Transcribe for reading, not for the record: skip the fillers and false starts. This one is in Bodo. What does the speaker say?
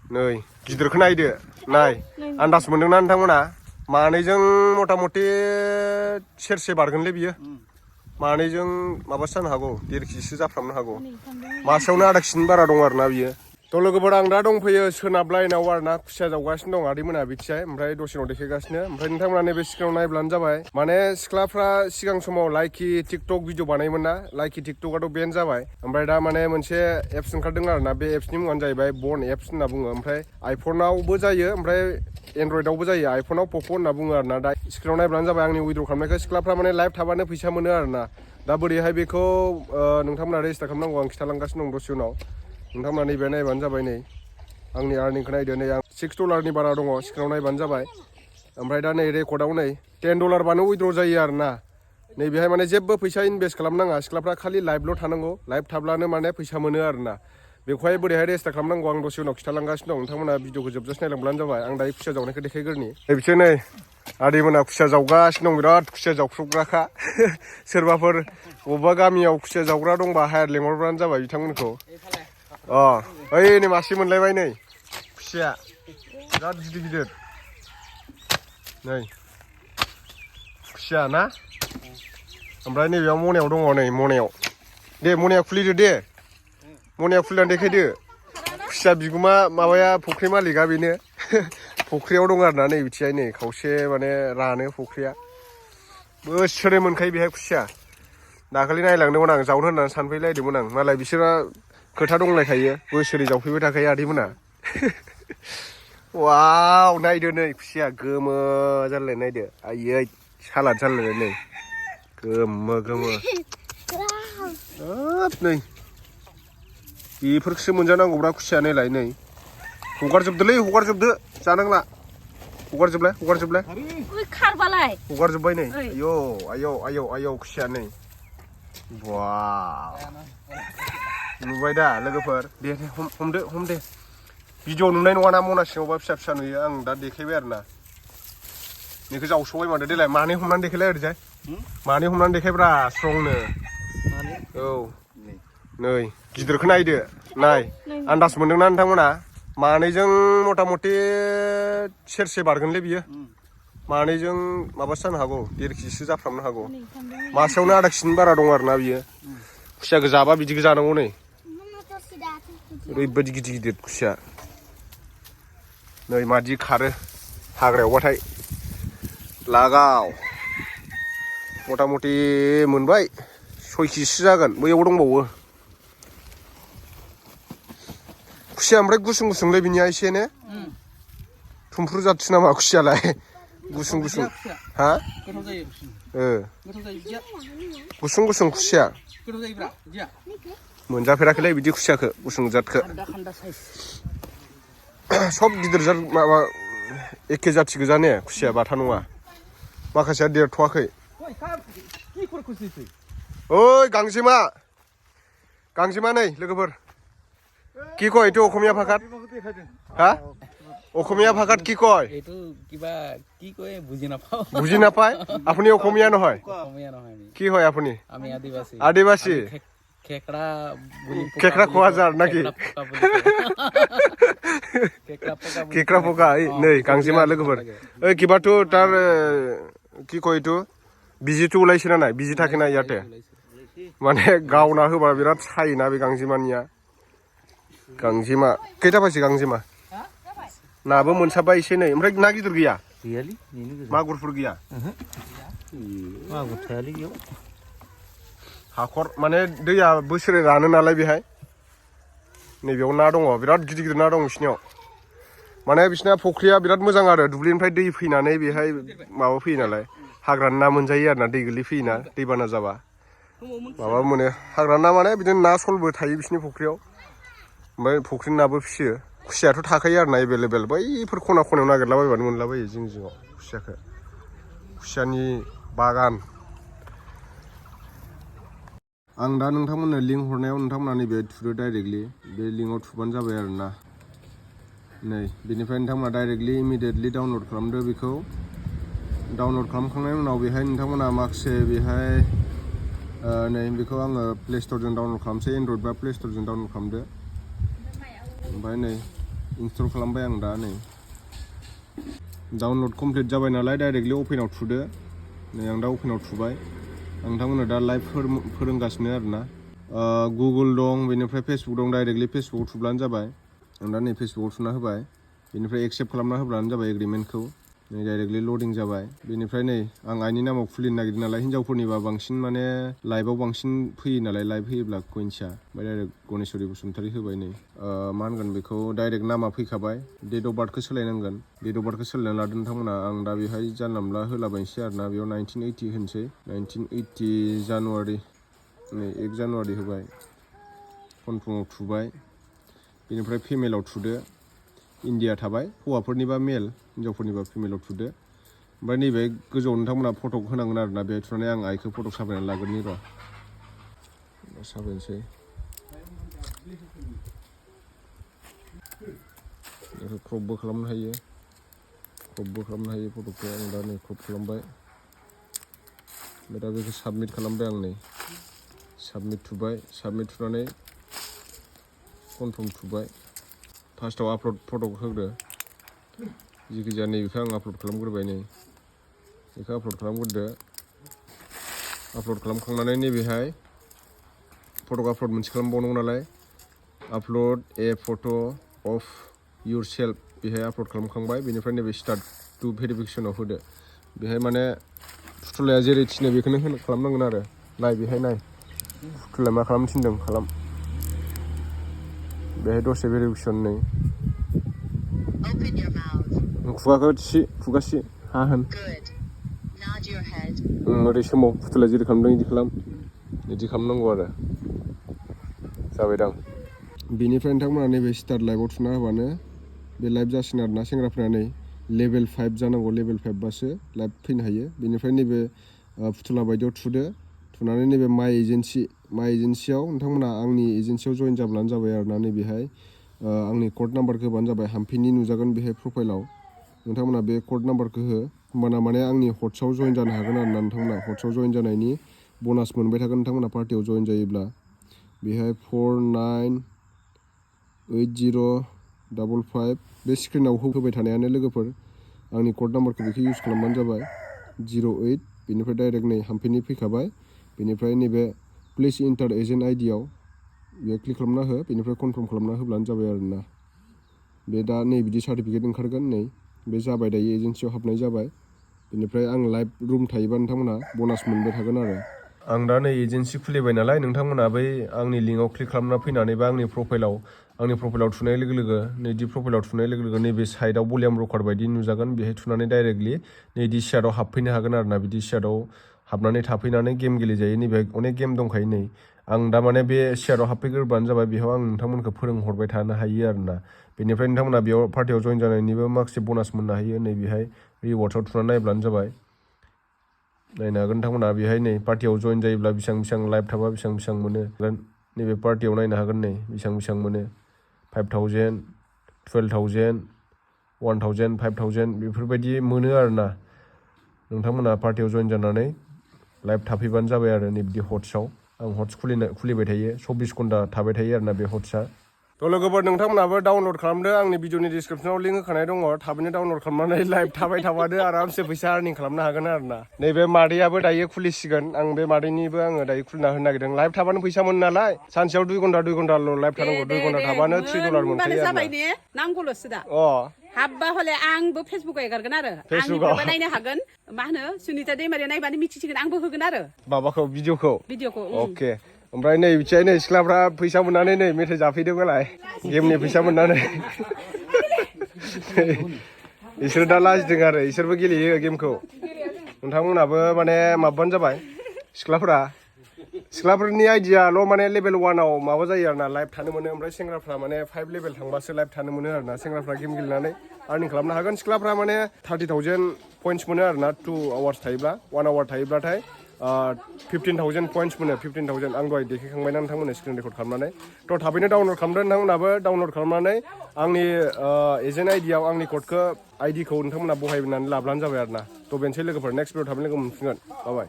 नै गिदिरखौ नायदो नाय आन्दाज मोनदोंना नोंथांमोना मानैजों मथा मथि सेरसे बारगोनलै बियो मानैजों माबासो जानो हागौ 1.5 केजिसो जाफ्रामनो हागौ मासेयावनो आधा केजिनि बारा दं आरोना बियो थ' लोगोफोर आं दा दंफैयो सोनाब लाइनाव आरोना खुसिया जावगासिनो दं आदैमोना बिथिजाय ओमफ्राय दसेनाव देखायगासिनो ओमफ्राय नोंथांमोना नैबे सिगाङाव नायब्लानो जाबाय माने सिख्लाफ्रा सिगां समाव लाइकि टिकटक भिडिअ बानायोमोन ना लाइकि टिकटकआथ' बेन जाबाय ओमफ्राय दा माने मोनसे एप्स ओंखारदों आरोना बे एप्सनि मुङानो जाहैबाय बन एप्स होनना बुङो ओमफ्राय आइफनावबो जायो ओमफ्राय एन्ड्रइडआवबो जायो आइफनाव पक' होनना बुङो आरोना दा स्क्रिनाव नायब्लानो जाबाय आंनि उइद्र' खालामनायखौ सिख्लाफ्रा माने लाइभ थाबानो फैसा मोनो आरोना दा बोरैहाय बेखौ नोंथांमोना रेजिस्टार खालामनांगौ आं खिथालांगासिनो दं दसे उनाव नोंथांमोना नैबे नायबानो जाबाय नै आंनि आर्निंखौ नायदो नै आं $6 बारा दङ स्क्रिनाव नायबानो जाबाय ओमफ्राय दा नै रेकर्डआव नै $10 बानो उइद्र' जायो आरोना नैबेहाय माने जेबो फैसा इनभेस्ट खालामनाङा सिख्लाफ्रा खालि लाइभल' थानांगौ लाइभ थाब्लानो माने फैसा मोनो आरोना बेखौहाय बोरैहाय रेजिस्टार खालामनांगौ आं दसे उनाव खिथालांगासिनो दं नोंथांमोना भिडिअखौ जोबजासे नायलांब्लानो जाबाय आं दायो खुसिया जावनायखौ देखायग्रोनि बिसोर नै आदैमोना खुसिया जावगासिनो दं बिराद खुसिया जावख्रुबग्राखा सोरबाफोर बबेबा गामियाव खुसिया जावग्रा दंबा हायार लेंहरब्लानो जाबाय बिथांमोनखौ ओइ नै मासे मोनलायबाय नै खुसिया बिराद गिदिर गिदिर नै खुसिया ना ओमफ्राय नैबेयाव मनायाव दङ नै मनायाव दे मनाया खुलिदो दे मनाया खुलिनानै देखायदो खुसिया बिगुमा माबाया फुख्रि मालिका बेनो फुख्रियाव दं आरोना नै बिथियाय नै खावसे माने रानो फुख्रिया बोसोरै मोनखायो बेहाय खुसिया दाखालि नायलांदोंमोन आं जावनो होननानै सानफैलायदोंमोन आं मालाय बिसोरा खोथा दंलायखायो बोसोरै जावफैबाय थाखायो आदैमोना वाव नायदो नै खुसिया गोमो जालाय नायदो आयै सालाद जालायनाय नै गोमो गोमो हाब नै बेफोरखौसो मोनजानांगौब्रा खुसिया नायलाय नै हगारजोबदोलै हगारजोबदो जानांला हगारजोबलाय खारबालाय हगारजोब्बाय नै आयौ आयौ आयौ आयौ खुसिया नै वाव नुबाय दा लोगोफोर दे हम दे भिडिअ नुनाय नङाना मना सिङावबा फिसा फिसा नुयो आं दा देखायबाय आरोना बेखौ जावस'बाय माथो देलाय मानै हमनानै देखायलाय ओरैजाय मानै हमनानै देखायब्रा स्ट्रंनो औ नै गिदिरखौ नायदो नाय आन्दाज मोनदोंना नोंथांमोना मानैजों मथा मथि सेरसे बारगोनलै बियो मानैजों माबासो जानो हागौ 1.5 केजिसो जाफ्रामनो हागौ मासेयावनो आधा केजिनि बारा दं आरोना बियो खुसियाखौ जाबा बिदिखौ जानांगौ नै ओरैबायदि गिदिर गिदिर खुसिया नै मादि खारो हाग्रायावबाथाय लागाव मथा मथि मोनबाय 6 केजिसो जागोन बैयाव दंबावो खुसिया ओमफ्राय गुसुं गुसुंलै बिनिया एसे ने थुमफ्रु जाथि नामा खुसियालाय गुसुं गुसुं हा गुसुं गुसुं खुसिया मोनजाफेराखैलै बिदि खुसियाखौ गुसुं जातखौ सब गिदिर जात माबा एखे जाथि गोजा ने खुसिया बाथा नङा माखासेया देरथ'वाखै ओइ गांजेमा नै लोगोफोर কি কয় এইটো অসমীয়া ভাষাত হা অসমীয়া ভাষাত কি কয় এইটো কিবা কি কয় বুজি নাপায় আপুনি অসমীয়া নহয় কি হয় আপুনি আমি আদিবাসী খেকড়া খোৱা যাৰ নাকি খেকড়া পোকা नै গাंजेमा लोगोफोर ओइ কিবাটো তাৰ কি কয় এইটো বিজিটো ওলাইছে না নাই বিজি থাকে না ইয়াতে মানে গাवना होबा बिराद सायोना बे गांजेमानिया गांजेमा खैथा फायसे गांजेमा नाबो मोनसाबा एसे नै ओमफ्राय ना गिदिर गैया गैयालै मागुरफोर गैया मागुर थायालै बेयाव हाखर माने दैया बोसोरै रानो नालाय बेहाय नैबेयाव ना दङ बिराद गिदिर गिदिर ना दं बिसिनियाव माने बिसिना फुख्रिया बिराद मोजां आरो दुब्लिनिफ्राय दै फैनानै बेहाय माबा फैयो नालाय हाग्रानि ना मोनजायो आरोना दै गोलै फैयोना दैबाना जाबा माबा मोनो हाग्रानि ना माने बिदिनो ना सलबो थायो बिसिनि फुख्रियाव ओमफ्राय फुख्रिनि नाबो फिसियो खुसियाथ' थाखायो आरोना एभेलेबेल बैफोर खना खनायाव नागिरलाबायबानो मोनलाबायो जिं जिङाव खुसियाखौ खुसियानि बागान आं दा नोंथांमोननो लिंक हरनायाव नोंथांमोना नैबे थुदो डाइरेक्टलि बे लिंकआव थुबानो जाबाय आरोना नै बेनिफ्राय नोंथांमोना डाइरेक्टलि इमिडियेटलि डाउनलड खालामदो बेखौ डाउनलड खालामखांनायनि उनाव बेहाय नोंथांमोना माखासे बेहाय नै बेखौ आङो प्ले स्ट'रजों डाउनलड खालामसै एन्ड्रइड बा प्ले स्ट'रजों डाउनलड खालामदो ओमफ्राय नै इनस्टल खालामबाय आं दा नै डाउनलड कमप्लिट जाबाय नालाय डाइरेक्टलि अपेनाव थुदो नै आं दा अपेनाव थुबाय नोंथांमोननो दा लाइभ फोरोंगासिनो आरोना गुगोल दं बेनिफ्राय फेसबुक दं डाइरेक्टलि फेसबुकआव थुब्लानो जाबाय आं दा नै फेसबुकआव थुना होबाय बेनिफ्राय एक्सेप्ट खालामना होब्लानो जाबाय एग्रिमेन्टखौ नै डाइरेक्टलि लडिं जाबाय बेनिफ्राय नै आं आइनि नामाव खुलिनो नागिरदों नालाय हिनजावफोरनिबा बांसिन माने लाइभआव बांसिन फैयो नालाय लाइभ होयोब्ला कइन्सआ ओमफ्राय डाइरेक्ट गणेशवरी बसुमतारी होबाय नै मा होनगोन बेखौ डाइरेक्ट नामा फैखाबाय डेट अफ बार्थखौ सोलायनांगोन डेट अफ बार्थखौ सोलायना लादो नोंथांमोना आं दा बेहाय जानला मोनला होलाबायनोसै आरोना बेयाव 1980 होनसै 1980 जानुवारि नै 1 जानुवारि होबाय कनफार्माव थुबाय बेनिफ्राय फिमेलाव थुदो इन्डिया थाबाय हौवाफोरनिबा मेल हिनजावफोरनिबा फिमेलाव थुदो ओमफ्राय नैबे गोजौआव नोंथांमोना फट' होनांगोन आरोना बेहाय थुनानै आं आइखौ फट' साफायनानै लाग्रोनि र' साफायनोसै क्रपबो खालामनो हायो फट'खौ आं दा नै क्रप खालामबाय ओमफ्राय दा बेखौ साबमिट खालामबाय आं नै साबमिट थुनानै कनफार्म थुबाय फार्स्टआव आपल'ड फट' होग्रो जिखिजाया नैबेखौ आं आपल'ड खालामग्रोबाय नै बेखौ आपल'ड खालामग्रोदो आपल'ड खालामखांनानै नैबेहाय फट'खौ आपल'ड मोनसे खालामबावनांगौ नालाय आपल'ड a photo' of yourself बेहाय आपल'ड खालामखांबाय बेनिफ्राय नैबे स्टार्ट टु भेरिफिकेसनाव होदो बेहाय माने फुथुलाया जेरै थिनो बेखौनो खालामनांगोन आरो नाय बेहाय नाय फुथुलाया मा खालामनो थिनदों खालाम बेहाय दसे भेरिफिकेसन नै खुगा सि हा होन ओरै समाव फुथुलाया जेरै खालामदों बिदि खालाम बिदि खालामनांगौ आरो जाबायदां बेनिफ्राय नोंथांमोना नैबे स्टार्ट लाइभआव थुना होबानो बे लाइभ जासिगोन आरोना सेंग्राफोरा नै लेभेल 5 जानांगौ लेभेल 5 बासो लाइभ फैनो हायो बेनिफ्राय नैबे फुथुला बायदियाव थुदो थुनानै नैबे माइ एजेन्सियाव नोंथांमोना आंनि एजेन्सियाव जइन जाब्लानो जाबाय आरोना नैबेहाय आंनि कर्ड नाम्बारखौ होबानो जाबाय हाम्फिनि नुजागोन बेहाय प्रफाइलाव नोंथांमोना बे कर्ड नाम्बारखौ हो होमबाना माने आंनि हट्सआव जइन जानो हागोन आरोना नोंथांमोना हट्सआव जइन जानायनि बनास मोनबाय थागोन नोंथांमोना पार्टियाव जइन जायोब्ला बेहाय 498055 बे स्क्रिनाव होबाय थानायानो लोगोफोर आंनि कर्ड नाम्बारखौ बेखौ इउज खालामबानो जाबाय 08 बेनिफ्राय डाइरेक्ट नै हाम्फिनि फैखाबाय बेनिफ्राय नैबे प्लिज इन्टार एजेन्ट आइडियाव बेयाव क्लिक खालामना हो बेनिफ्राय कनफार्म खालामना होब्लानो जाबाय आरोना बे दा नै बिदि सार्टिफिकेट ओंखारगोन नै बे जाबाय दायो एजेन्सियाव हाबनाय जाबाय बेनिफ्राय आं लाइभ रुम थायोबा नोंथांमोना बनास मोनबाय थागोन आरो आं दा नै एजेन्सि खुलिबाय नालाय नोंथांमोना बै आंनि लिंकआव क्लिक खालामना फैनानै बा आंनि प्रफाइलाव थुनाय लोगो लोगो नैदि प्रफाइलाव थुनाय लोगो लोगो नैबे साइडआव भलिउम रकार बायदि नुजागोन बेहाय थुनानै डाइरेक्टलि नैदि सियाराव हाबफैनो हागोन आरोना बिदि सियाराव हाबनानै थाफैनानै गेम गेलेजायो नैबे अनेक गेम दंखायो नै आं दा माने बे सियाराव हाबफैग्रोबानो जाबाय बेयाव आं नोंथांमोनखौ फोरोंहरबाय थानो हायो आरोना बेनिफ्राय नोंथांमोना बेयाव पार्टियाव जइन जानायनिबो माखासे बनास मोननो हायो नै बेहाय रिवार्ड्सआव थुनानै नायब्लानो जाबाय नायनो हागोन नोंथांमोना बेहाय नै पार्टियाव जइन जायोब्ला बेसेबां लाइभ थाबा बेसेबां मोनो नैबे पार्टियाव नायनो हागोन नै बेसेबां मोनो 5000 12000 1000 5000 बेफोरबायदि मोनो आरोना नोंथांमोना पार्टियाव जइन जानानै लाइभ थाफैबानो जाबाय आरो नै बिदि हट्सआव आं हट्स खुलिबाय थायो 24 घन्टा थाबाय थायो आरोना बे हट्सआ थ' लोगोफोर नोंथांमोनाबो डाउनलड खालामदो आंनि भिडिअनि डिसक्रिपसनाव लिंक होखानाय दङ थाबैनो डाउनलड खालामनानै लाइभ थाबाय थाबादो आरामसे फैसा आर्निं खालामनो हागोन आरोना नैबे मादैयाबो दायो खुलिसिगोन आं बे मादैनिबो आङो दायो खुलिना होनो नागिरदों लाइभ थाबानो फैसा मोनो नालाय सानसेयाव 2 घन्टाल' लाइभ थानांगौ 2 घन्टा थाबानो $3 मोनखायो आरोना नांगौल'सो दा अ हाबबा हले आंबो फेसबुकाव एगारगोन आरो आंनिफ्रायबो नायनो हागोन मा होनो सुनिता दैमारिया नायबानो मिथिसिगोन आंबो होगोन आरो माबाखौ भिडिअखौ अके ओमफ्राय नै बिथिंजाय नै सिख्लाफ्रा फैसा मोननानै नै मेथाइ जाफैदों मालाय गेमनि फैसा मोननानै इसोर दा लाजिदों आरो इसोरबो गेलेयो गेमखौ नोंथांमोनाबो माने माबाबानो जाबाय सिख्लाफोरनि आइडियाल' माने लेभेल 1आव माबा जायो आरोना लाइभ थानो मोनो ओमफ्राय सेंग्राफ्रा माने 5 लेभेल थांबासो लाइभ थानो मोनो आरोना सेंग्राफ्रा गेम गेलेनानै आर्निं खालामनो हागोन सिख्लाफ्रा माने 30,000 पइन्ट्स मोनो आरोना 2 आवार्स थायोब्ला 1 आवार थायोब्लाथाय 15,000 पइन्ट्स मोनो 15,000 आं दहाय देखायखांबायना नोंथांमोननो स्क्रिन रेकर्ड खालामनानै थ' थाबैनो डाउनलड खालामदो नोंथांमोनाबो डाउनलड खालामनानै आंनि एजेन्ट आइडियाव आंनि क'डखौ आइडिखौ नोंथांमोना बहायनानै लाब्लानो जाबाय आरोना थ' बेनोसै लोगोफोर नेक्स्ट भिडिअ थाबैनो लोगो मोनफिनगोन बाय